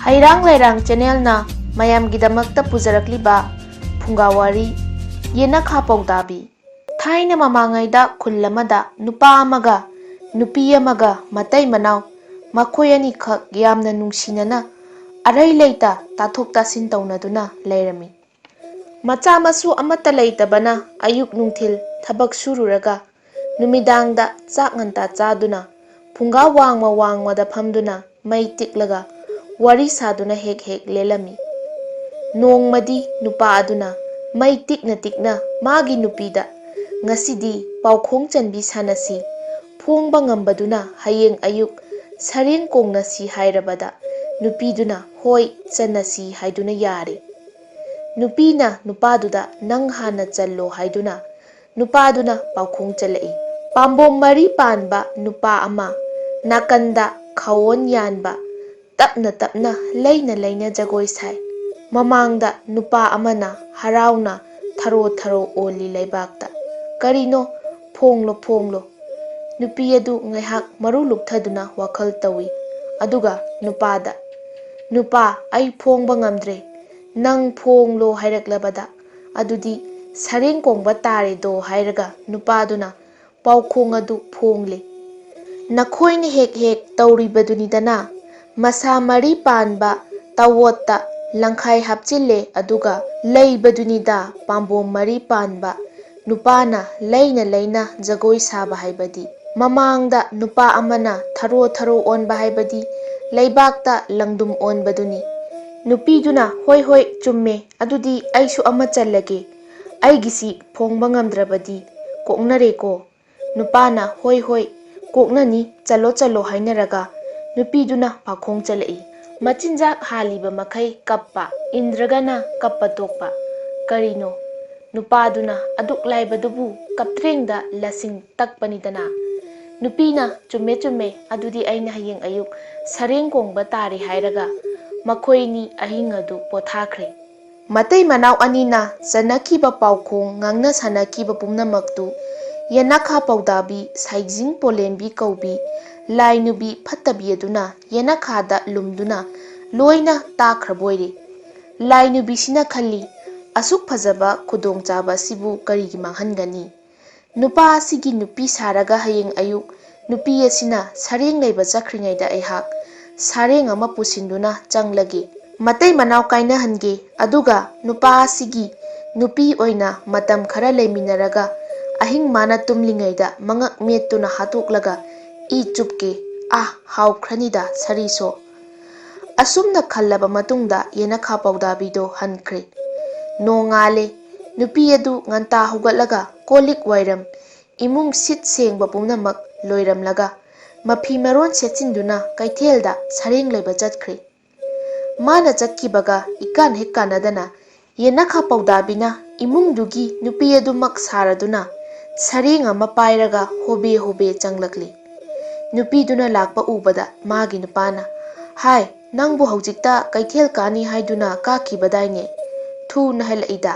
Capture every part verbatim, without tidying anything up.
ꯍꯩꯔꯥꯡ ꯂꯩꯔꯥꯡ ꯆꯦꯅꯦꯜꯅ ꯃꯌꯥꯝꯒꯤꯗꯃꯛꯇ ꯄꯨꯖꯔꯛꯂꯤꯕ ꯐꯨꯡꯒꯥ ꯋꯥꯔꯤ, ꯌꯦꯅꯈꯥ ꯄꯧꯗꯥꯕꯤ꯫ ꯊꯥꯏꯅ ꯃꯃꯥꯡꯉꯩꯗ ꯈꯨꯜ ꯑꯃꯗ ꯅꯨꯄꯥ ꯑꯃꯒ ꯅꯨꯄꯤ ꯑꯃꯒ ꯃꯇꯩ ꯃꯅꯥꯎ, ꯃꯈꯣꯏ ꯑꯅꯤꯈꯛ ꯌꯥꯝꯅ ꯅꯨꯡꯁꯤꯅꯅ ꯑꯔꯩ ꯂꯩꯇ ꯇꯥꯊꯣꯛ ꯇꯥꯁꯤꯟ ꯇꯧꯅꯗꯨꯅ ꯂꯩꯔꯝꯃꯤ꯫ ꯃꯆꯥ ꯃꯁꯨ ꯑꯃꯠꯇ ꯂꯩꯇꯕꯅ ꯑꯌꯨꯛ ꯅꯨꯡꯊꯤꯜ ꯊꯕꯛ ꯁꯨꯔꯨꯔꯒ ꯅꯨꯃꯤꯗꯥꯡꯗ ꯆꯥꯛ ꯉꯟꯇꯥ ꯆꯥꯗꯨꯅ ꯐꯨꯡꯒꯥ ꯋꯥꯡꯃ ꯋꯥꯡꯃꯗ ꯐꯝꯗꯨꯅ ꯃꯩ ꯇꯤꯛꯂꯒ ꯋꯥꯔꯤ ꯁꯥꯗꯨꯅ ꯍꯦꯛ ꯍꯦꯛ ꯂꯦꯜꯂꯝꯃꯤ꯫ ꯅꯣꯡꯃꯗꯤ ꯅꯨꯄꯥ ꯑꯗꯨꯅ ꯃꯩ ꯇꯤꯛꯅ ꯇꯤꯛꯅ ꯃꯥꯒꯤ ꯅꯨꯄꯤꯗ, "ꯉꯁꯤꯗꯤ ꯄꯥꯎꯈꯣꯡ ꯆꯟꯕꯤ ꯁꯥꯟꯅꯁꯤ, ꯐꯣꯡꯕ ꯉꯝꯕꯗꯨꯅ ꯍꯌꯦꯡ ꯑꯌꯨꯛ ꯁꯔꯦꯡ ꯀꯣꯡꯅꯁꯤ" ꯍꯥꯏꯔꯕꯗ, ꯅꯨꯄꯤꯗꯨꯅ "ꯍꯣꯏ, ꯆꯟꯅꯁꯤ" ꯍꯥꯏꯗꯨꯅ ꯌꯥꯔꯦ꯫ ꯅꯨꯄꯤꯅ ꯅꯨꯄꯥꯗꯨꯗ, "ꯅꯪ ꯍꯥꯟꯅ ꯆꯜꯂꯣ" ꯍꯥꯏꯗꯨꯅ ꯅꯨꯄꯥꯗꯨꯅ ꯄꯥꯎꯈꯣꯡ ꯆꯜꯂꯛꯏ꯫ ꯄꯥꯝꯕꯣꯝ ꯃꯔꯤ ꯄꯥꯟꯕ ꯅꯨꯄꯥ ꯑꯃ, ꯅꯥꯀꯟꯗ ꯈꯥꯋꯣꯟ ꯌꯥꯟꯕ, ꯇꯞꯅ ꯇꯞꯅ ꯂꯩꯅ ꯂꯩꯅ ꯖꯒꯣꯏ ꯁꯥꯏ꯫ ꯃꯃꯥꯡꯗ ꯅꯨꯄꯥ ꯑꯃꯅ ꯍꯔꯥꯎꯅ ꯊꯔꯣ ꯊꯔꯣ ꯑꯣꯜꯂꯤ ꯂꯩꯕꯥꯛꯇ꯫ "ꯀꯔꯤꯅꯣ? ꯐꯣꯡꯂꯣ, ꯐꯣꯡꯂꯣ!" ꯅꯨꯄꯤ ꯑꯗꯨ ꯉꯥꯏꯍꯥꯛ ꯃꯔꯨ ꯂꯨꯞꯊꯗꯨꯅ ꯋꯥꯈꯜ ꯇꯧꯏ꯫ ꯑꯗꯨꯒ ꯅꯨꯄꯥꯗ, "ꯅꯨꯄꯥ, ꯑꯩ ꯐꯣꯡꯕ ꯉꯝꯗ꯭ꯔꯦ꯫ ꯅꯪ ꯐꯣꯡꯂꯣ ꯍꯥꯏꯔꯛꯂꯕꯗ, ꯑꯗꯨꯗꯤ ꯁꯔꯦꯡ ꯀꯣꯡꯕ ꯇꯥꯔꯦꯗꯣ" ꯍꯥꯏꯔꯒ ꯅꯨꯄꯥꯗꯨꯅ ꯄꯥꯎꯈꯣꯡ ꯑꯗꯨ ꯐꯣꯡꯂꯦ꯫ ꯅꯈꯣꯏꯅ ꯍꯦꯛ ꯍꯦꯛ ꯇꯧꯔꯤꯕꯗꯨꯅꯤꯗꯅ, ꯃꯁꯥ ꯃꯔꯤ ꯄꯥꯟꯕ ꯇꯥꯋꯣꯠꯇ ꯂꯪꯈꯥꯏ ꯍꯥꯞꯆꯤꯜꯂꯦ, ꯑꯗꯨꯒ ꯂꯩꯕꯗꯨꯅꯤꯗ ꯄꯥꯝꯕꯣꯝ ꯃꯔꯤ ꯄꯥꯟꯕ ꯅꯨꯄꯥꯅ ꯂꯩꯅ ꯂꯩꯅ ꯖꯒꯣꯏ ꯁꯥꯕ ꯍꯥꯏꯕꯗꯤ꯫ ꯃꯃꯥꯡꯗ ꯅꯨꯄꯥ ꯑꯃꯅ ꯊꯔꯣ ꯊꯔꯣ ꯑꯣꯟꯕ ꯍꯥꯏꯕꯗꯤ ꯂꯩꯕꯥꯛꯇ ꯂꯪꯗꯨꯝ ꯑꯣꯟꯕꯗꯨꯅꯤ꯫ ꯅꯨꯄꯤꯗꯨꯅ, "ꯍꯣꯏ, ꯍꯣꯏ, ꯆꯨꯝꯃꯦ, ꯑꯗꯨꯗꯤ ꯑꯩꯁꯨ ꯑꯃ ꯆꯜꯂꯒꯦ꯫ ꯑꯩꯒꯤꯁꯤ ꯐꯣꯡꯕ ꯉꯝꯗ꯭ꯔꯕꯗꯤ ꯀꯣꯛꯅꯔꯦꯀꯣ?" ꯅꯨꯄꯥꯅ, "ꯍꯣꯏ, ꯍꯣꯏ, ꯀꯣꯛꯅꯅꯤ, ꯆꯠꯂꯣ, ꯆꯠꯂꯣ" ꯍꯥꯏꯅꯔꯒ ꯅꯨꯄꯤꯗꯨꯅ ꯄꯥꯈꯣꯡ ꯆꯠꯂꯛꯏ꯫ ꯃꯆꯤꯟꯖꯥꯛ ꯍꯥꯜꯂꯤꯕ ꯃꯈꯩ ꯀꯞꯄ, ꯏꯟꯗ꯭ꯔꯒꯅ ꯀꯞꯄ ꯇꯣꯛꯄ꯫ ꯀꯔꯤꯅꯣ? ꯅꯨꯄꯥꯗꯨꯅ ꯑꯗꯨꯛ ꯂꯥꯏꯕꯗꯨꯕꯨ ꯀꯞꯇ꯭ꯔꯦꯡꯗ ꯂꯁꯤꯡ ꯇꯛꯄꯅꯤꯗꯅ꯫ ꯅꯨꯄꯤꯅ, "ꯆꯨꯝꯃꯦ, ꯆꯨꯝꯃꯦ, ꯑꯗꯨꯗꯤ ꯑꯩꯅ ꯍꯌꯦꯡ ꯑꯌꯨꯛ ꯁꯔꯦꯡ ꯀꯣꯡꯕ ꯇꯥꯔꯦ" ꯍꯥꯏꯔꯒ ꯃꯈꯣꯏꯅꯤ ꯑꯍꯤꯡ ꯑꯗꯨ ꯄꯣꯊꯥꯈ꯭ꯔꯦ꯫ ꯃꯇꯩ ꯃꯅꯥꯎ ꯑꯅꯤꯅ ꯆꯟꯅꯈꯤꯕ ꯄꯥꯎꯈꯣꯡ, ꯉꯥꯡꯅ ꯁꯥꯟꯅꯈꯤꯕ ꯄꯨꯝꯅꯃꯛꯇꯨ ꯌꯦꯅꯈꯥ ꯄꯧꯗꯥꯕꯤ, ꯁꯥꯏꯖꯤꯡ ꯄꯣꯂꯦꯝꯕꯤ ꯀꯧꯕꯤ ꯂꯥꯏ ꯅꯨꯄꯤ ꯐꯠꯇꯕꯤ ꯑꯗꯨꯅ ꯌꯦꯅꯈꯥꯗ ꯂꯨꯝꯗꯨꯅ ꯂꯣꯏꯅ ꯇꯥꯈ꯭ꯔꯕꯣꯏꯔꯦ꯫ ꯂꯥꯏ ꯅꯨꯄꯤꯁꯤꯅ ꯈꯜꯂꯤ, "ꯑꯁꯨꯛ ꯐꯖꯕ ꯈꯨꯗꯣꯡꯆꯥꯕ ꯑꯁꯤꯕꯨ ꯀꯔꯤꯒꯤ ꯃꯥꯡꯍꯟꯒꯅꯤ? ꯅꯨꯄꯥ ꯑꯁꯤꯒꯤ ꯅꯨꯄꯤ ꯁꯥꯔꯒ ꯍꯌꯦꯡ ꯑꯌꯨꯛ ꯅꯨꯄꯤ ꯑꯁꯤꯅ ꯁꯔꯦꯡ ꯂꯩꯕ ꯆꯠꯈ꯭ꯔꯤꯉꯩꯗ ꯑꯩꯍꯥꯛ ꯁꯔꯦꯡ ꯑꯃ ꯄꯨꯁꯤꯟꯗꯨꯅ ꯆꯪꯂꯒꯦ꯫ ꯃꯇꯩ ꯃꯅꯥꯎ ꯀꯥꯏꯅꯍꯟꯒꯦ, ꯑꯗꯨꯒ ꯅꯨꯄꯥ ꯑꯁꯤꯒꯤ ꯅꯨꯄꯤ ꯑꯣꯏꯅ ꯃꯇꯝ ꯈꯔ ꯂꯩꯃꯤꯟꯅꯔꯒ ꯑꯍꯤꯡ ꯃꯥꯅ ꯇꯨꯝꯂꯤꯉꯩꯗ ꯃꯉꯛ ꯃꯦꯠꯇꯨꯅ ꯍꯥꯠꯇꯣꯛꯂꯒ ꯏ ꯆꯨꯞꯀꯦ꯫ ꯑꯥ, ꯍꯥꯎꯈ꯭ꯔꯅꯤꯗ ꯁꯔꯤꯁꯣ!" ꯑꯁꯨꯝꯅ ꯈꯜꯂꯕ ꯃꯇꯨꯡꯗ ꯌꯦꯅꯈꯥ ꯄꯧꯗꯥꯕꯤꯗꯣ ꯍꯟꯈ꯭ꯔꯦ꯫ ꯅꯣꯡꯉꯥꯜꯂꯦ꯫ ꯅꯨꯄꯤ ꯑꯗꯨ ꯉꯟꯇꯥ ꯍꯧꯒꯠꯂꯒ ꯀꯣꯜ ꯂꯤꯛ ꯋꯥꯏꯔꯝ, ꯏꯃꯨꯡ ꯁꯤꯠ ꯁꯦꯡꯕ ꯄꯨꯝꯅꯃꯛ ꯂꯣꯏꯔꯝꯂꯒ ꯃꯐꯤ ꯃꯔꯣꯟ ꯁꯦꯠꯆꯤꯟꯗꯨꯅ ꯀꯩꯊꯦꯜꯗ ꯁꯔꯦꯡ ꯂꯩꯕ ꯆꯠꯈ꯭ꯔꯦ꯫ ꯃꯥꯅ ꯆꯠꯈꯤꯕꯒ ꯏꯀꯥꯟ ꯍꯦꯛ ꯀꯥꯟꯅꯗꯅ ꯌꯦꯅꯈꯥ ꯄꯧꯗꯥꯕꯤꯅ ꯏꯃꯨꯡꯗꯨꯒꯤ ꯅꯨꯄꯤ ꯑꯗꯨꯃꯛ ꯁꯥꯔꯗꯨꯅ ꯁꯔꯦꯡ ꯑꯃ ꯄꯥꯏꯔꯒ ꯍꯣꯕꯦ ꯍꯣꯕꯦ ꯆꯪꯂꯛꯂꯤ꯫ ꯅꯨꯄꯤꯗꯨꯅ ꯂꯥꯛꯄ ꯎꯕꯗ ꯃꯥꯒꯤ ꯅꯨꯄꯥꯅ, "ꯍꯥꯏ, ꯅꯪꯕꯨ ꯍꯧꯖꯤꯛꯇ ꯀꯩꯊꯦꯜ ꯀꯥꯅꯤ ꯍꯥꯏꯗꯨꯅ ꯀꯥꯈꯤꯕꯗꯥꯏꯅꯦ? ꯊꯨꯅ ꯍꯜꯂꯛꯏꯗ?"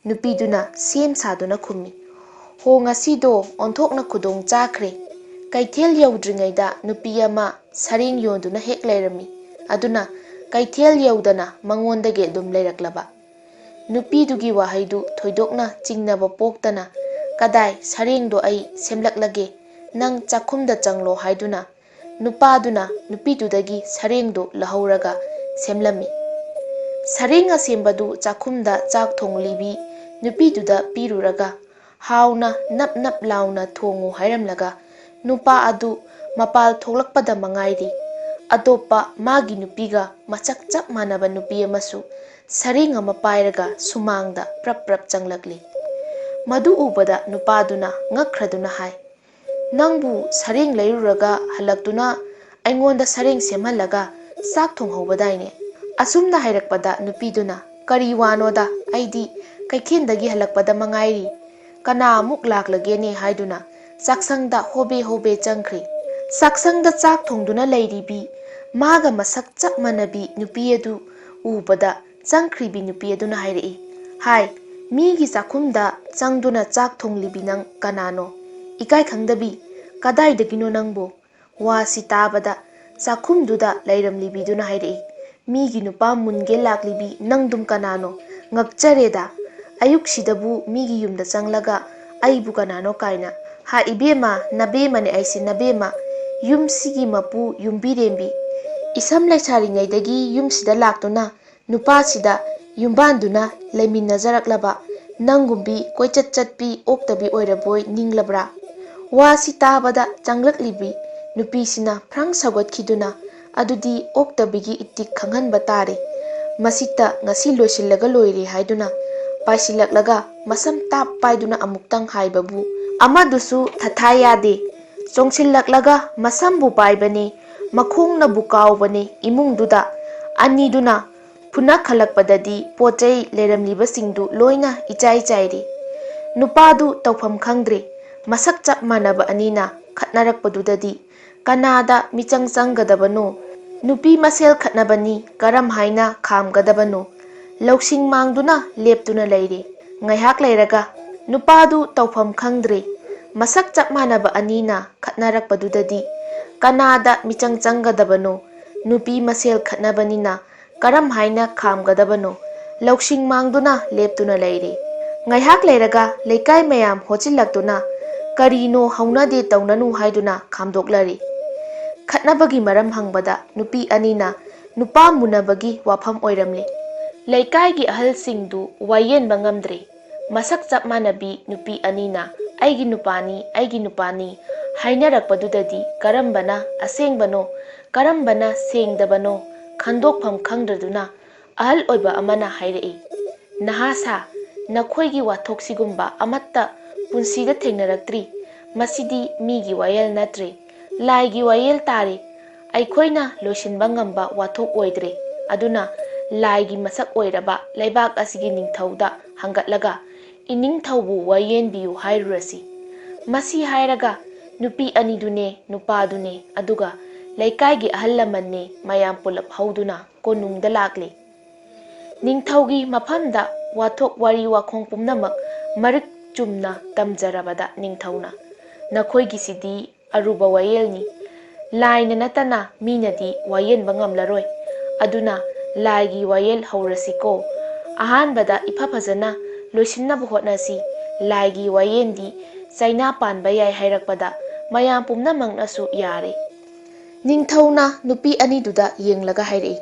ꯅꯨꯄꯤꯗꯨꯅ ꯁꯦꯝ ꯁꯥꯗꯨꯅ ꯈꯨꯝꯃꯤ, "ꯍꯣ, ꯉꯁꯤꯗꯣ ꯑꯣꯟꯊꯣꯛꯅ ꯈꯨꯗꯣꯡ ꯆꯥꯈ꯭ꯔꯦ꯫ ꯀꯩꯊꯦꯜ ꯌꯧꯗ꯭ꯔꯤꯉꯩꯗ ꯅꯨꯄꯤ ꯑꯃ ꯁꯔꯦꯡ ꯌꯣꯟꯗꯨꯅ ꯍꯦꯛ ꯂꯩꯔꯝꯃꯤ꯫ ꯑꯗꯨꯅ ꯀꯩꯊꯦꯜ ꯌꯧꯗꯅ ꯃꯉꯣꯟꯗꯒꯤ ꯑꯗꯨꯝ ꯂꯩꯔꯛꯂꯕ꯫" ꯅꯨꯄꯤꯗꯨꯒꯤ ꯋꯥꯍꯩꯗꯨ ꯊꯣꯏꯗꯣꯛꯅ ꯆꯤꯡꯅꯕ ꯄꯣꯛꯇꯅ, "ꯀꯗꯥꯏ, ꯁꯔꯦꯡꯗꯣ ꯑꯩ ꯁꯦꯝꯂꯛꯂꯒꯦ, ꯅꯪ ꯆꯥꯛꯈꯨꯝꯗ ꯆꯪꯂꯣ" ꯍꯥꯏꯗꯨꯅ ꯅꯨꯄꯥꯗꯨꯅ ꯅꯨꯄꯤꯗꯨꯗꯒꯤ ꯁꯔꯦꯡꯗꯨ ꯂꯧꯍꯧꯔꯒ ꯁꯦꯝꯂꯝꯃꯤ꯫ ꯁꯔꯦꯡ ꯑꯁꯦꯝꯕꯗꯨ ꯆꯥꯛꯈꯨꯝꯗ ꯆꯥꯛ ꯊꯣꯡꯂꯤꯕꯤ ꯅꯨꯄꯤꯗꯨꯗ ꯄꯤꯔꯨꯔꯒ, "ꯍꯥꯎꯅ ꯅꯞ ꯅꯞ ꯂꯥꯎꯅ ꯊꯣꯡꯉꯨ" ꯍꯥꯏꯔꯝꯂꯒ, ꯅꯨꯄꯥ ꯑꯗꯨ ꯃꯄꯥꯜ ꯊꯣꯛꯂꯛꯄꯗ ꯃꯉꯥꯏꯔꯤ꯫ ꯑꯇꯣꯞꯄ ꯃꯥꯒꯤ ꯅꯨꯄꯤꯒ ꯃꯁꯛ ꯆꯞ ꯃꯥꯟꯅꯕ ꯅꯨꯄꯤ ꯑꯃꯁꯨ ꯁꯔꯦꯡ ꯑꯃ ꯄꯥꯏꯔꯒ ꯁꯨꯃꯥꯡꯗ ꯄ꯭ꯔꯞ ꯄ꯭ꯔꯞ ꯆꯪꯂꯛꯂꯤ꯫ ꯃꯗꯨ ꯎꯕꯗ ꯅꯨꯄꯥꯗꯨꯅ ꯉꯛꯈ꯭ꯔꯗꯨꯅ ꯍꯥꯏ, "ꯅꯪꯕꯨ ꯁꯔꯦꯡ ꯂꯩꯔꯨꯔꯒ ꯍꯜꯂꯛꯇꯨꯅ ꯑꯩꯉꯣꯟꯗ ꯁꯔꯦꯡ ꯁꯦꯝꯍꯜꯂꯒ ꯆꯥꯛ ꯊꯣꯡꯍꯧꯕꯗꯥꯏꯅꯦ?" ꯑꯁꯨꯝꯅ ꯍꯥꯏꯔꯛꯄꯗ ꯅꯨꯄꯤꯗꯨꯅ, "ꯀꯔꯤ ꯋꯥꯅꯣꯗ, ꯑꯩꯗꯤ ꯀꯩꯊꯦꯜꯗꯒꯤ ꯍꯜꯂꯛꯄꯗ ꯃꯉꯥꯏꯔꯤ, ꯀꯅꯥ ꯑꯃꯨꯛ ꯂꯥꯛꯂꯒꯦꯅꯦ?" ꯍꯥꯏꯗꯨꯅ ꯆꯥꯛꯁꯪꯗ ꯍꯣꯕꯦ ꯍꯣꯕꯦ ꯆꯪꯈ꯭ꯔꯦ꯫ ꯆꯥꯛꯁꯪꯗ ꯆꯥꯛ ꯊꯣꯡꯗꯨꯅ ꯂꯩꯔꯤꯕꯤ ꯃꯥꯒ ꯃꯁꯛ ꯆꯞ ꯃꯥꯟꯅꯕꯤ ꯅꯨꯄꯤ ꯑꯗꯨ ꯎꯕꯗ ꯆꯪꯈ꯭ꯔꯤꯕꯤ ꯅꯨꯄꯤ ꯑꯗꯨꯅ ꯍꯥꯏꯔꯛꯏ, "ꯍꯥꯏ, ꯃꯤꯒꯤ ꯆꯥꯛꯈꯨꯝꯗ ꯆꯪꯗꯨꯅ ꯆꯥꯛ ꯊꯣꯡꯂꯤꯕꯤ ꯅꯪ ꯀꯅꯥꯅꯣ? ꯏꯀꯥꯏ ꯈꯪꯗꯕꯤ, ꯀꯗꯥꯏꯗꯒꯤꯅꯣ ꯅꯪꯕꯨ?" ꯋꯥꯁꯤ ꯇꯥꯕꯗ ꯆꯥꯛꯈꯨꯝꯗꯨꯗ ꯂꯩꯔꯝꯂꯤꯕꯤꯗꯨꯅ ꯍꯥꯏꯔꯛꯏ, "ꯃꯤꯒꯤ ꯅꯨꯄꯥ ꯃꯨꯟꯒꯦ ꯂꯥꯛꯂꯤꯕꯤ ꯅꯪꯗꯨꯝ ꯀꯅꯥꯅꯣ? ꯉꯛꯆꯔꯦꯗ꯫ ꯑꯌꯨꯛꯁꯤꯗꯕꯨ ꯃꯤꯒꯤ ꯌꯨꯝꯗ ꯆꯪꯂꯒ ꯑꯩꯕꯨ ꯀꯅꯥꯅꯣ ꯀꯥꯏꯅ꯫ ꯍꯥ ꯏꯕꯦꯝꯃ, ꯅꯕꯦꯝꯃꯅꯦ ꯑꯩꯁꯦ, ꯅꯕꯦꯝꯃ꯫ ꯌꯨꯝꯁꯤꯒꯤ ꯃꯄꯨ ꯌꯨꯝꯕꯤꯔꯦꯝꯕꯤ꯫ ꯏꯁꯝ ꯂꯩꯁꯥꯔꯤꯉꯩꯗꯒꯤ ꯌꯨꯝꯁꯤꯗ ꯂꯥꯛꯇꯨꯅ ꯅꯨꯄꯥꯁꯤꯗ ꯌꯨꯝꯕꯥꯟꯗꯨꯅ ꯂꯩꯃꯤꯟꯅꯖꯔꯛꯂꯕ ꯅꯪꯒꯨꯝꯕꯤ ꯀꯣꯏꯆꯠ ꯆꯠꯄꯤ ꯑꯣꯛꯇꯕꯤ ꯑꯣꯏꯔꯕꯣꯏ ꯅꯤꯡꯂꯕ꯭ꯔꯥ?" ꯋꯥꯁꯤ ꯇꯥꯕꯗ ꯆꯪꯂꯛꯂꯤꯕꯤ ꯅꯨꯄꯤꯁꯤꯅ ꯐ꯭ꯔꯪ ꯁꯧꯒꯠꯈꯤꯗꯨꯅ, "ꯑꯗꯨꯗꯤ ꯑꯣꯛꯇꯕꯤꯒꯤ ꯏꯇꯤꯛ ꯈꯪꯍꯟꯕ ꯇꯥꯔꯦ꯫ ꯃꯁꯤꯇ ꯉꯁꯤ ꯂꯣꯏꯁꯤꯜꯂꯒ ꯂꯣꯏꯔꯦ" ꯍꯥꯏꯗꯨꯅ ꯄꯥꯏꯁꯤꯜꯂꯛꯂꯒ ꯃꯁꯝ ꯇꯥꯞ ꯄꯥꯏꯗꯨꯅ ꯑꯃꯨꯛꯇꯪ ꯍꯥꯏꯕꯕꯨ ꯑꯃꯗꯨꯁꯨ ꯊꯊꯥ ꯌꯥꯗꯦ꯫ ꯆꯣꯡꯁꯤꯜꯂꯛꯂꯒ ꯃꯁꯝꯕꯨ ꯄꯥꯏꯕꯅꯤ, ꯃꯈꯣꯡꯅꯕꯨ ꯀꯥꯎꯕꯅꯤ ꯏꯃꯨꯡꯗꯨꯗ꯫ ꯑꯅꯤꯗꯨꯅ ꯐꯨꯅꯈꯠꯂꯛꯄꯗꯗꯤ ꯄꯣꯠ ꯆꯩ ꯂꯩꯔꯝꯂꯤꯕꯁꯤꯡꯗꯨ ꯂꯣꯏꯅ ꯏꯆꯥꯏ ꯆꯥꯏꯔꯤ꯫ ꯅꯨꯄꯥꯗꯨ ꯇꯧꯐꯝ ꯈꯪꯗ꯭ꯔꯦ꯫ ꯃꯁꯛ ꯆꯞ ꯃꯥꯟꯅꯕ ꯑꯅꯤꯅ ꯈꯠꯅꯔꯛꯄꯗꯨꯗꯗꯤ ꯀꯅꯥꯗ ꯃꯤꯆꯪ ꯆꯪꯒꯗꯕꯅꯣ? ꯅꯨꯄꯤ ꯃꯁꯦꯜ ꯈꯠꯅꯕꯅꯤ, ꯀꯔꯝ ꯍꯥꯏꯅ ꯈꯥꯝꯒꯗꯕꯅꯣ? ꯂꯧꯁꯤꯡ ꯃꯥꯡꯗꯨꯅ ꯂꯦꯞꯇꯨꯅ ꯂꯩꯔꯦ꯫ ꯉꯥꯏꯍꯥꯛ ꯂꯩꯔꯒ ꯅꯨꯄꯥꯗꯨ ꯇꯧꯐꯝ ꯈꯪꯗ꯭ꯔꯦ꯫ ꯃꯁꯛ ꯆꯞ ꯃꯥꯟꯅꯕ ꯑꯅꯤꯅ ꯈꯠꯅꯔꯛꯄꯗꯨꯗꯗꯤ ꯀꯅꯥꯗ ꯃꯤꯆꯪ ꯆꯪꯒꯗꯕꯅꯣ? ꯅꯨꯄꯤ ꯃꯁꯦꯜ ꯈꯠꯅꯕꯅꯤꯅ ꯀꯔꯝ ꯍꯥꯏꯅ ꯈꯥꯝꯒꯗꯕꯅꯣ? ꯂꯧꯁꯤꯡ ꯃꯥꯡꯗꯨꯅ ꯂꯦꯞꯇꯨꯅ ꯂꯩꯔꯦ꯫ ꯉꯥꯏꯍꯥꯛ ꯂꯩꯔꯒ ꯂꯩꯀꯥꯏ ꯃꯌꯥꯝ ꯍꯣꯠꯆꯤꯜꯂꯛꯇꯨꯅ ꯀꯔꯤꯅꯣ ꯍꯧꯅꯗꯦ ꯇꯧꯅꯅꯨ ꯍꯥꯏꯗꯨꯅ ꯈꯥꯝꯗꯣꯛꯂꯔꯦ꯫ ꯈꯠꯅꯕꯒꯤ ꯃꯔꯝ ꯍꯪꯕꯗ ꯅꯨꯄꯤ ꯑꯅꯤꯅ ꯅꯨꯄꯥ ꯃꯨꯟꯅꯕꯒꯤ ꯋꯥꯐꯝ ꯑꯣꯏꯔꯝꯂꯦ꯫ ꯂꯩꯀꯥꯏꯒꯤ ꯑꯍꯜꯁꯤꯡꯗꯨ ꯋꯥꯌꯦꯟꯕ ꯉꯝꯗ꯭ꯔꯦ꯫ ꯃꯁꯛ ꯆꯞ ꯃꯥꯟꯅꯕꯤ ꯅꯨꯄꯤ ꯑꯅꯤꯅ "ꯑꯩꯒꯤ ꯅꯨꯄꯥꯅꯤ, ꯑꯩꯒꯤ ꯅꯨꯄꯥꯅꯤ" ꯍꯥꯏꯅꯔꯛꯄꯗꯨꯗꯗꯤ ꯀꯔꯝꯕꯅ ꯑꯁꯦꯡꯕꯅꯣ, ꯀꯔꯝꯕꯅ ꯁꯦꯡꯗꯕꯅꯣ ꯈꯟꯗꯣꯛꯐꯝ ꯈꯪꯗ꯭ꯔꯗꯨꯅ ꯑꯍꯜ ꯑꯣꯏꯕ ꯑꯃꯅ ꯍꯥꯏꯔꯛꯏ, "ꯅꯍꯥ ꯁꯥ, ꯅꯈꯣꯏꯒꯤ ꯋꯥꯊꯣꯛꯁꯤꯒꯨꯝꯕ ꯑꯃꯠꯇ ꯄꯨꯟꯁꯤꯗ ꯊꯦꯡꯅꯔꯛꯇ꯭ꯔꯤ꯫ ꯃꯁꯤꯗꯤ ꯃꯤꯒꯤ ꯋꯥꯌꯦꯜ ꯅꯠꯇ꯭ꯔꯦ, ꯂꯥꯏꯒꯤ ꯋꯥꯌꯦꯜ ꯇꯥꯔꯦ꯫ ꯑꯩꯈꯣꯏꯅ ꯂꯣꯏꯁꯤꯟꯕ ꯉꯝꯕ ꯋꯥꯊꯣꯛ ꯑꯣꯏꯗ꯭ꯔꯦ꯫ ꯑꯗꯨꯅ ꯂꯥꯏꯒꯤ ꯃꯁꯛ ꯑꯣꯏꯔꯕ ꯂꯩꯕꯥꯛ ꯑꯁꯤꯒꯤ ꯅꯤꯡꯊꯧꯗ ꯍꯪꯒꯠꯂꯒ ꯏꯅꯤꯡꯊꯧꯕꯨ ꯋꯥꯌꯦꯟꯕꯤꯌꯨ ꯍꯥꯏꯔꯨꯔꯁꯤ"꯫ ꯃꯁꯤ ꯍꯥꯏꯔꯒ ꯅꯨꯄꯤ ꯑꯅꯤꯗꯨꯅꯦ, ꯅꯨꯄꯥꯗꯨꯅꯦ, ꯑꯗꯨꯒ ꯂꯩꯀꯥꯏꯒꯤ ꯑꯍꯜ ꯂꯃꯟꯅꯦ ꯃꯌꯥꯝ ꯄꯨꯂꯞ ꯍꯧꯗꯨꯅ ꯀꯣꯅꯨꯡꯗ ꯂꯥꯛꯂꯦ꯫ ꯅꯤꯡꯊꯧꯒꯤ ꯃꯐꯝꯗ ꯋꯥꯊꯣꯛ ꯋꯥꯔꯤ ꯋꯥꯈꯣꯡ ꯄꯨꯝꯅꯃꯛ ꯃꯔꯤꯛ ꯆꯨꯝꯅ ꯇꯝꯖꯔꯕꯗ ꯅꯤꯡꯊꯧꯅ, "ꯅꯈꯣꯏꯒꯤꯁꯤꯗꯤ ꯑꯔꯨꯕ ꯋꯥꯌꯦꯜꯅꯤ꯫ ꯂꯥꯏꯅ ꯅꯠꯇꯅ ꯃꯤꯅꯗꯤ ꯋꯥꯌꯦꯟꯕ ꯉꯝꯂꯔꯣꯏ꯫ ꯑꯗꯨꯅ ꯂꯥꯏꯒꯤ ꯋꯥꯌꯦꯜ ꯍꯧꯔꯁꯤꯀꯣ꯫ ꯑꯍꯥꯟꯕꯗ ꯏꯐ ꯐꯖꯅ ꯂꯣꯏꯁꯤꯟꯅꯕ ꯍꯣꯠꯅꯁꯤ꯫ ꯂꯥꯏꯒꯤ ꯋꯥꯌꯦꯜꯗꯤ ꯆꯩꯅꯥ ꯄꯥꯟꯕ ꯌꯥꯏ ꯍꯥꯏꯔꯛꯄꯗ ꯃꯌꯥꯝ ꯄꯨꯝꯅꯃꯛꯅꯁꯨ ꯌꯥꯔꯦ꯫ ꯅꯤꯡꯊꯧꯅ ꯅꯨꯄꯤ ꯑꯅꯤꯗꯨꯗ ꯌꯦꯡꯂꯒ ꯍꯥꯏꯔꯛꯏ,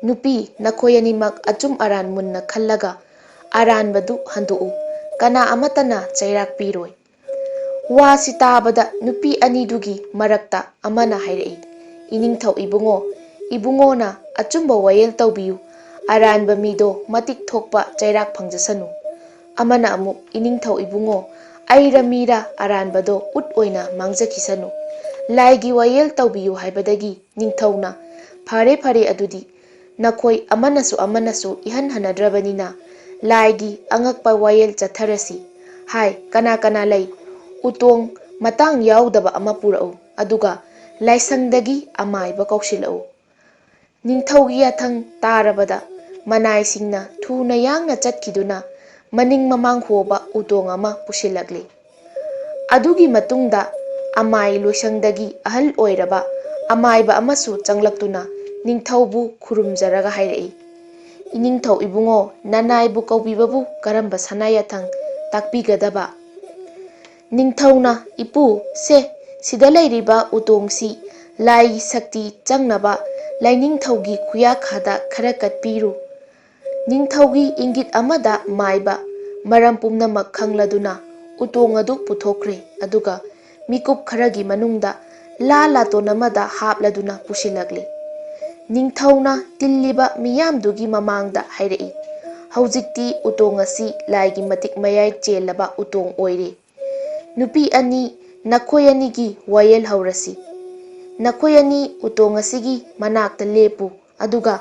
"ꯅꯨꯄꯤ, ꯅꯈꯣꯏ ꯑꯅꯤꯃꯛ ꯑꯆꯨꯝ ꯑꯔꯥꯟ ꯃꯨꯟꯅ ꯈꯜꯂꯒ ꯑꯔꯥꯟꯕꯗꯨ ꯍꯟꯗꯣꯛꯎ꯫ ꯀꯅꯥ ꯑꯃꯠꯇꯅ ꯆꯩꯔꯥꯛ ꯄꯤꯔꯣꯏ꯫" ꯋꯥꯁꯤ ꯇꯥꯕꯗ ꯅꯨꯄꯤ ꯑꯅꯤꯗꯨꯒꯤ ꯃꯔꯛꯇ ꯑꯃꯅ ꯍꯥꯏꯔꯛꯏ, "ꯏꯅꯤꯡꯊꯧ ꯏꯕꯨꯡꯉꯣ, ꯏꯕꯨꯡꯉꯣꯅ ꯑꯆꯨꯝꯕ ꯋꯥꯌꯦꯜ ꯇꯧꯕꯤꯌꯨ, ꯑꯔꯥꯟꯕ ꯃꯤꯗꯣ ꯃꯇꯤꯛ ꯊꯣꯛꯄ ꯆꯩꯔꯥꯛ ꯐꯪꯖꯁꯅꯨ꯫" ꯑꯃꯅ ꯑꯃꯨꯛ, "ꯏꯅꯤꯡꯊꯧ ꯏꯕꯨꯡꯉꯣ, ꯑꯩꯔ ꯃꯤꯔ ꯑꯔꯥꯟꯕꯗꯣ ꯎꯠ ꯑꯣꯏꯅ ꯃꯥꯡꯖꯈꯤꯁꯅꯨ, ꯂꯥꯏꯒꯤ ꯋꯥꯌꯦꯜ ꯇꯧꯕꯤꯌꯨ" ꯍꯥꯏꯕꯗꯒꯤ ꯅꯤꯡꯊꯧꯅ, "ꯐꯔꯦ ꯐꯔꯦ, ꯑꯗꯨꯗꯤ ꯅꯈꯣꯏ ꯑꯃꯅꯁꯨ ꯑꯃꯅꯁꯨ ꯏꯍꯟ ꯍꯟꯅꯗ꯭ꯔꯕꯅꯤꯅ ꯂꯥꯏꯒꯤ ꯑꯉꯛꯄ ꯋꯥꯌꯦꯜ ꯆꯠꯊꯔꯁꯤ꯫ ꯍꯥꯏ, ꯀꯅꯥ ꯀꯅꯥ ꯂꯩ? ꯎꯇꯣꯡ ꯃꯇꯥꯡ ꯌꯥꯎꯗꯕ ꯑꯃ ꯄꯨꯔꯛꯎ, ꯑꯗꯨꯒ ꯂꯥꯏꯁꯪꯗꯒꯤ ꯑꯃꯥꯏꯕ ꯀꯧꯁꯤꯜꯂꯛꯎ꯫" ꯅꯤꯡꯊꯧꯒꯤ ꯌꯥꯊꯪ ꯇꯥꯔꯕꯗ ꯃꯅꯥꯏꯁꯤꯡꯅ ꯊꯨꯅ ꯌꯥꯡꯅ ꯆꯠꯈꯤꯗꯨꯅ ꯃꯅꯤꯡ ꯃꯃꯥꯡ ꯍꯣꯕ ꯎꯇꯣꯡ ꯑꯃ ꯄꯨꯁꯤꯜꯂꯛꯂꯤ꯫ ꯑꯗꯨꯒꯤ ꯃꯇꯨꯡꯗ ꯑꯃꯥꯏ ꯂꯣꯏꯁꯪꯗꯒꯤ ꯑꯍꯜ ꯑꯣꯏꯔꯕ ꯑꯃꯥꯏꯕ ꯑꯃꯁꯨ ꯆꯪꯂꯛꯇꯨꯅ ꯅꯤꯡꯊꯧꯕꯨ ꯈꯨꯔꯨꯝꯖꯔꯒ ꯍꯥꯏꯔꯛꯏ, "ꯏꯅꯤꯡꯊꯧ ꯏꯕꯨꯡꯉꯣ, ꯅꯅꯥꯏꯕꯨ ꯀꯧꯕꯤꯕꯕꯨ ꯀꯔꯝꯕ ꯁꯅꯥ ꯌꯥꯊꯪ ꯇꯥꯛꯄꯤꯒꯗꯕ?" ꯅꯤꯡꯊꯧꯅ, "ꯏꯄꯨ, ꯁꯦ, ꯁꯤꯗ ꯂꯩꯔꯤꯕ ꯎꯇꯣꯡꯁꯤ ꯂꯥꯏꯒꯤ ꯁꯛꯇꯤ ꯆꯪꯅꯕ ꯂꯥꯏꯅꯤꯡꯊꯧꯒꯤ ꯈꯨꯌꯥꯈꯥꯗ ꯈꯔ ꯀꯠꯄꯤꯔꯨ꯫" ꯅꯤꯡꯊꯧꯒꯤ ꯏꯪꯒꯤꯠ ꯑꯃꯗ ꯃꯥꯏꯕ ꯃꯔꯝ ꯄꯨꯝꯅꯃꯛ ꯈꯪꯂꯗꯨꯅ ꯎꯇꯣꯡ ꯑꯗꯨ ꯄꯨꯊꯣꯛꯈ꯭ꯔꯦ, ꯑꯗꯨꯒ ꯃꯤꯀꯨꯞ ꯈꯔꯒꯤ ꯃꯅꯨꯡꯗ ꯂꯥ ꯂꯥꯇꯣꯟ ꯑꯃꯗ ꯍꯥꯞꯂꯗꯨꯅ ꯄꯨꯁꯤꯜꯂꯛꯂꯤ꯫ ꯅꯤꯡꯊꯧꯅ ꯇꯤꯜꯂꯤꯕ ꯃꯤꯌꯥꯝꯗꯨꯒꯤ ꯃꯃꯥꯡꯗ ꯍꯥꯏꯔꯛꯏ, "ꯍꯧꯖꯤꯛꯇꯤ ꯎꯇꯣꯡ ꯑꯁꯤ ꯂꯥꯏꯒꯤ ꯃꯇꯤꯛ ꯃꯌꯥꯏ ꯆꯦꯜꯂꯕ ꯎꯇꯣꯡ ꯑꯣꯏꯔꯦ꯫ ꯅꯨꯄꯤ ꯑꯅꯤ, ꯅꯈꯣꯏ ꯑꯅꯤꯒꯤ ꯋꯥꯌꯦꯜ ꯍꯧꯔꯁꯤ꯫ ꯅꯈꯣꯏ ꯑꯅꯤ ꯎꯇꯣꯡ ꯑꯁꯤꯒꯤ ꯃꯅꯥꯛꯇ ꯂꯦꯞꯄꯨ, ꯑꯗꯨꯒ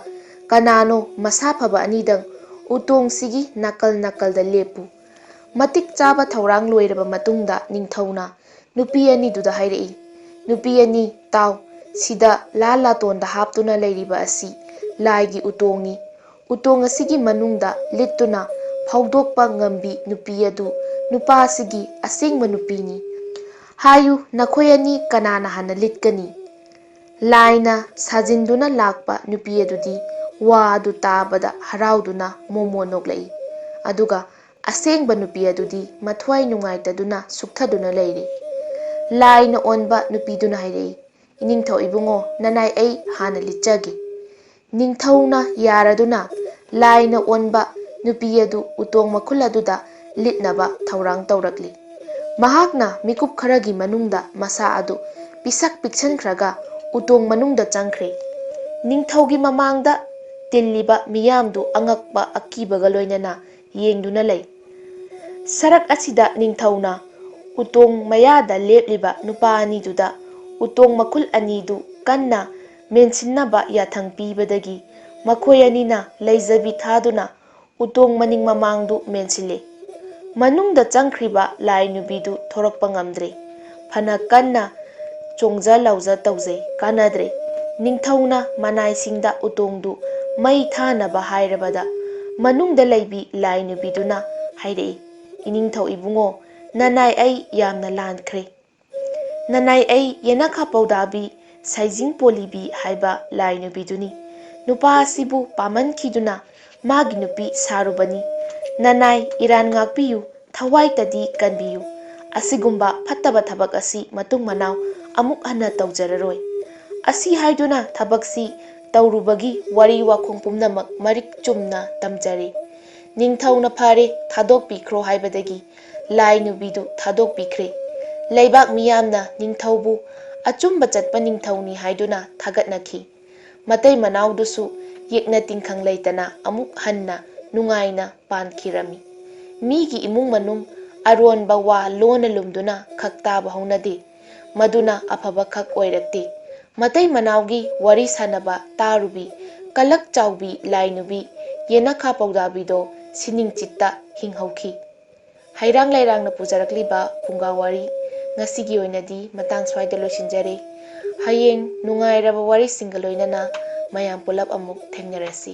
ꯀꯅꯥꯅꯣ ꯃꯁꯥ ꯐꯕ ꯑꯅꯤꯗꯪ ꯎꯇꯣꯡꯁꯤꯒꯤ ꯅꯥꯀꯜ ꯅꯥꯀꯜꯗ ꯂꯦꯞꯄꯨ꯫" ꯃꯇꯤꯛ ꯆꯥꯕ ꯊꯧꯔꯥꯡ ꯂꯣꯏꯔꯕ ꯃꯇꯨꯡꯗ ꯅꯤꯡꯊꯧꯅ ꯅꯨꯄꯤ ꯑꯅꯤꯗꯨꯗ ꯍꯥꯏꯔꯛꯏ, "ꯅꯨꯄꯤ ꯑꯅꯤ, ꯇꯥꯎ, ꯁꯤꯗ ꯂꯥ ꯂꯥꯇꯣꯟꯗ ꯍꯥꯞꯇꯨꯅ ꯂꯩꯔꯤꯕ ꯑꯁꯤ ꯂꯥꯏꯒꯤ ꯎꯇꯣꯡꯅꯤ꯫ ꯎꯇꯣꯡ ꯑꯁꯤꯒꯤ ꯃꯅꯨꯡꯗ ꯂꯤꯠꯇꯨꯅ ꯐꯥꯎꯗꯣꯛꯄ ꯉꯝꯕꯤ ꯅꯨꯄꯤ ꯑꯗꯨ ꯅꯨꯄꯥ ꯑꯁꯤꯒꯤ ꯑꯁꯦꯡꯕ ꯅꯨꯄꯤꯅꯤ꯫ ꯍꯥꯏꯌꯨ, ꯅꯈꯣꯏ ꯑꯅꯤ ꯀꯅꯥꯅ ꯍꯥꯟꯅ ꯂꯤꯠꯀꯅꯤ?" ꯂꯥꯏꯅ ꯁꯥꯖꯤꯟꯗꯨꯅ ꯂꯥꯛꯄ ꯅꯨꯄꯤ ꯑꯗꯨꯗꯤ ꯋꯥ ꯑꯗꯨ ꯇꯥꯕꯗ ꯍꯔꯥꯎꯗꯨꯅ ꯃꯣꯃꯣ ꯅꯣꯛꯂꯛꯏ꯫ ꯑꯗꯨꯒ ꯑꯁꯦꯡꯕ ꯅꯨꯄꯤ ꯑꯗꯨꯗꯤ ꯃꯊ꯭ꯋꯥꯏ ꯅꯨꯡꯉꯥꯏꯇꯗꯨꯅ ꯁꯨꯛꯊꯗꯨꯅ ꯂꯩꯔꯤ꯫ ꯂꯥꯏꯅ ꯑꯣꯟꯕ ꯅꯨꯄꯤꯗꯨꯅ ꯍꯥꯏꯔꯛꯏ, "ꯏꯅꯤꯡꯊꯧ ꯏꯕꯨꯡꯉꯣ, ꯅꯅꯥꯏ ꯑꯩ ꯍꯥꯟꯅ ꯂꯤꯠꯆꯒꯦ꯫" ꯅꯤꯡꯊꯧꯅ ꯌꯥꯔꯗꯨꯅ ꯂꯥꯏꯅ ꯑꯣꯟꯕ ꯅꯨꯄꯤ ꯑꯗꯨ ꯎꯇꯣꯡ ꯃꯈꯨꯜ ꯑꯗꯨꯗ ꯂꯤꯠꯅꯕ ꯊꯧꯔꯥꯡ ꯇꯧꯔꯛꯂꯤ꯫ ꯃꯍꯥꯛꯅ ꯃꯤꯀꯨꯞ ꯈꯔꯒꯤ ꯃꯅꯨꯡꯗ ꯃꯁꯥ ꯑꯗꯨ ꯄꯤꯁꯛ ꯄꯤꯛꯁꯟꯈ꯭ꯔꯒ ꯎꯇꯣꯡ ꯃꯅꯨꯡꯗ ꯆꯪꯈ꯭ꯔꯦ꯫ ꯅꯤꯡꯊꯧꯒꯤ ꯃꯃꯥꯡꯗ ꯇꯤꯜꯂꯤꯕ ꯃꯤꯌꯥꯝꯗꯨ ꯑꯉꯛꯄ ꯑꯀꯤꯕꯒ ꯂꯣꯏꯅꯅ ꯌꯦꯡꯗꯨꯅ ꯂꯩ꯫ ꯁꯔꯛ ꯑꯁꯤꯗ ꯅꯤꯡꯊꯧꯅ ꯎꯇꯣꯡ ꯃꯌꯥꯗ ꯂꯦꯞꯂꯤꯕ ꯅꯨꯄꯥ ꯑꯅꯤꯗꯨꯗ ꯎꯇꯣꯡ ꯃꯈꯨꯜ ꯑꯅꯤꯗꯨ ꯀꯟꯅ ꯃꯦꯟꯁꯤꯟꯅꯕ ꯌꯥꯊꯪ ꯄꯤꯕꯗꯒꯤ ꯃꯈꯣꯏ ꯑꯅꯤꯅ ꯂꯩꯖꯕꯤ ꯊꯥꯗꯨꯅ ꯎꯇꯣꯡ ꯃꯅꯤꯡ ꯃꯃꯥꯡꯗꯨ ꯃꯦꯟꯁꯤꯜꯂꯤ꯫ ꯃꯅꯨꯡꯗ ꯆꯪꯈ꯭ꯔꯤꯕ ꯂꯥꯏ ꯅꯨꯄꯤꯗꯨ ꯊꯣꯔꯛꯄ ꯉꯝꯗ꯭ꯔꯦ꯫ ꯐꯅ ꯀꯟꯅ ꯆꯣꯡꯖ ꯂꯥꯎꯖ ꯇꯧꯖꯩ, ꯀꯥꯟꯅꯗ꯭ꯔꯦ꯫ ꯅꯤꯡꯊꯧꯅ ꯃꯅꯥꯏꯁꯤꯡꯗ ꯎꯇꯣꯡꯗꯨ ꯃꯩ ꯊꯥꯅꯕ ꯍꯥꯏꯔꯕꯗ ꯃꯅꯨꯡꯗ ꯂꯩꯕꯤ ꯂꯥꯏ ꯅꯨꯄꯤꯗꯨꯅ ꯍꯥꯏꯔꯛꯏ, "ꯏꯅꯤꯡꯊꯧ ꯏꯕꯨꯡꯉꯣ, ꯅꯅꯥꯏ ꯑꯩ ꯌꯥꯝꯅ ꯂꯥꯟꯈ꯭ꯔꯦ꯫ ꯅꯅꯥꯏ ꯑꯩ ꯌꯦꯅꯈꯥ ꯄꯧꯗꯥꯕꯤ ꯁꯥꯏꯖꯤꯡ ꯄꯣꯂꯤꯕꯤ ꯍꯥꯏꯕ ꯂꯥꯏ ꯅꯨꯄꯤꯗꯨꯅꯤ꯫ ꯅꯨꯄꯥ ꯑꯁꯤꯕꯨ ꯄꯥꯝꯃꯟꯈꯤꯗꯨꯅ ꯃꯥꯒꯤ ꯅꯨꯄꯤ ꯁꯥꯔꯨꯕꯅꯤ꯫ ꯅꯅꯥꯏ ꯏꯔꯥꯟ ꯉꯥꯛꯄꯤꯌꯨ, ꯊꯋꯥꯏꯇꯗꯤ ꯀꯟꯕꯤꯌꯨ꯫ ꯑꯁꯤꯒꯨꯝꯕ ꯐꯠꯇꯕ ꯊꯕꯛ ꯑꯁꯤ ꯃꯇꯨꯡ ꯃꯅꯥꯎ ꯑꯃꯨꯛ ꯍꯟꯅ ꯇꯧꯖꯔꯔꯣꯏ꯫" ꯑꯁꯤ ꯍꯥꯏꯗꯨꯅ ꯊꯕꯛꯁꯤ ꯇꯧꯔꯨꯕꯒꯤ ꯋꯥꯔꯤ ꯋꯥꯈꯣꯡ ꯄꯨꯝꯅꯃꯛ ꯃꯔꯤꯛ ꯆꯨꯝꯅ ꯇꯝꯖꯔꯦ꯫ ꯅꯤꯡꯊꯧꯅ "ꯐꯔꯦ, ꯊꯥꯗꯣꯛꯄꯤꯈ꯭ꯔꯣ" ꯍꯥꯏꯕꯗꯒꯤ ꯂꯥꯏ ꯅꯨꯄꯤꯗꯨ ꯊꯥꯗꯣꯛꯄꯤꯈ꯭ꯔꯦ꯫ ꯂꯩꯕꯥꯛ ꯃꯤꯌꯥꯝꯅ ꯅꯤꯡꯊꯧꯕꯨ ꯑꯆꯨꯝꯕ ꯆꯠꯄ ꯅꯤꯡꯊꯧꯅꯤ ꯍꯥꯏꯗꯨꯅ ꯊꯥꯒꯠꯅꯈꯤ꯫ ꯃꯇꯩ ꯃꯅꯥꯎꯗꯨꯁꯨ ꯌꯦꯛꯅ ꯇꯤꯡꯈꯪ ꯂꯩꯇꯅ ꯑꯃꯨꯛ ꯍꯟꯅ ꯅꯨꯡꯉꯥꯏꯅ ꯄꯥꯟꯈꯤꯔꯝꯃꯤ꯫ ꯃꯤꯒꯤ ꯏꯃꯨꯡ ꯃꯅꯨꯡ ꯑꯔꯣꯟꯕ ꯋꯥ ꯂꯣꯟꯅ ꯂꯨꯝꯗꯨꯅ ꯈꯛ ꯇꯥꯕ ꯍꯧꯅꯗꯦ꯫ ꯃꯗꯨꯅ ꯑꯐꯕ ꯈꯛ ꯑꯣꯏꯔꯛꯇꯦ꯫ ꯃꯇꯩ ꯃꯅꯥꯎꯒꯤ ꯋꯥꯔꯤ ꯁꯥꯟꯅꯕ ꯇꯥꯔꯨꯕꯤ, ꯀꯂꯛ ꯆꯥꯎꯕꯤ ꯂꯥꯏ ꯅꯨꯄꯤ ꯌꯦꯅꯈꯥ ꯄꯧꯗꯥꯕꯤꯗꯣ ꯁꯤꯅꯤꯡꯆꯤꯠꯇ ꯍꯤꯡꯍꯧꯈꯤ꯫ ꯍꯩꯔꯥꯡ ꯂꯩꯔꯥꯡꯅ ꯄꯨꯖꯔꯛꯂꯤꯕ ꯐꯨꯡꯒꯥ ꯋꯥꯔꯤ ꯉꯁꯤꯒꯤ ꯑꯣꯏꯅꯗꯤ ꯃꯇꯥꯡ ꯁ꯭ꯋꯥꯏꯗ ꯂꯣꯏꯁꯤꯟꯖꯔꯦ꯫ ꯍꯌꯦꯡ ꯅꯨꯡꯉꯥꯏꯔꯕ ꯋꯥꯔꯤꯁꯤꯡꯒ ꯂꯣꯏꯅꯅ ꯃꯌꯥꯝ ꯄꯨꯂꯞ ꯑꯃꯨꯛ ꯊꯦꯡꯅꯔꯁꯤ꯫